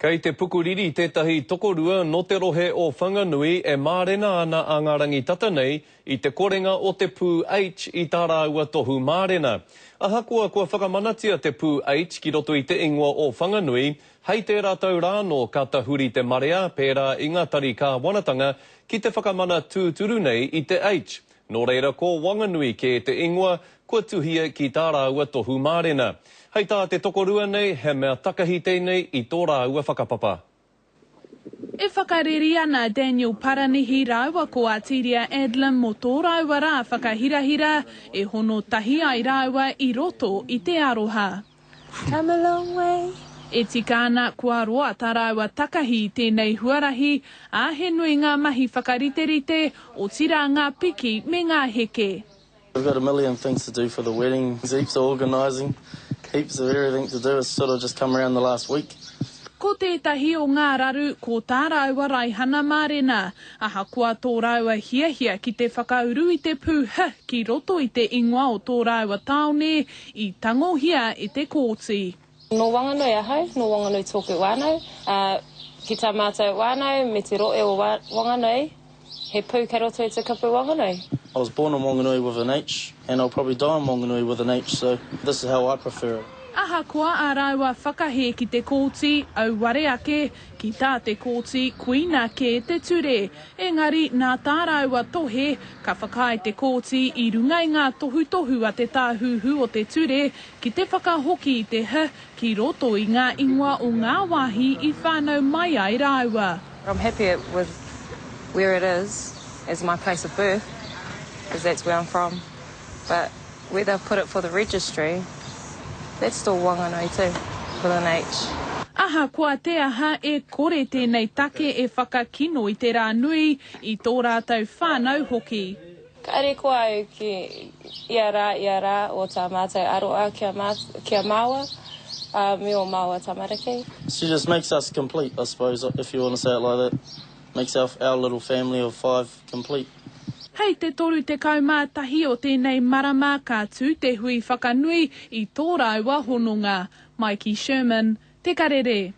Kei te pukuriri tētahi tokorua nō te rohe o Whanganui e mārena ana a ngā rangi tata nei i te korenga o te pū H i tā rāua tohu mārena. Ahakoa kua whakamanatia te pū H ki roto i te ingoa o Whanganui, hei tērā tau rānō ka tahuri te marea, pērā i ngā tari kāwanatanga, ki te whakamana tūturu nei i te H. Nō reira ko Wanganui kē te ingoa kua tuhia ki tā rāua tohu mārena. Hei tā te tokorua nei, he mea takahi tēnei i tō rāua whakapapa. E whakareri ana Daniel Paranihi rāua ko Atiria Adlam mō tō rāua rā whakahirahira e hono tahi ai rāua i roto i te aroha. Come a long way. E tika ana kua roa tā rāua takahi i tēnei huarahi, ā, he nui ngā mahi whakariterite, otirā ngā piki me ngā heke. We've got a million things to do for the wedding, heaps of organising, heaps of everything to do, it's sort of just come around the last week. Ko tētahi o ngā raru ko tā rāua raihana mārena, ahakoa tō rāua hiahia ki te whakauru i te pū 'h' ki roto i te ingoa o tō rāua tāone, i tangohia e te kōti. Nō Wanganui ahau, nō Wanganui tōku whānau, ā, ki tā mātou whānau me te rohe o Wanganui, he pū kei roto i te kupu Wanganui. I was born in Wanganui with an H and I'll probably die in Wanganui with an H so this is how I prefer it. Ahakoa ā rāua whakahē ki te kōti, auare ake, ki tā te kōti, koina kē te ture. Engari, nā tā rāua tohe, ka whakaae te kōti i runga i ngā tohutohu a te Tāhuhu o te Ture ki te whakahoki i te 'h' ki roto i ngā ingoa o ngā wāhi i whānau mai ai rāua. I'm happy with where it is as my place of birth because that's where I'm from but where they've put it for the registry that's still Wanganui too with an H. Ahakoa te aha, e kore tēnei take e whakakino i te rā nui, i tō rātou whānau hoki. Ka harikoa au ki ia rā, ia rā o tā mātou aroa ki a, ki a māua, ā, me ō māua tamariki. She just makes us complete, I suppose, if you want to say it like that. Makes our, our little family of five complete. Hei te 31 o tēnei marama ka tū te hui whakanui i tō rāua hononga. Maiki Sherman, Te Karere.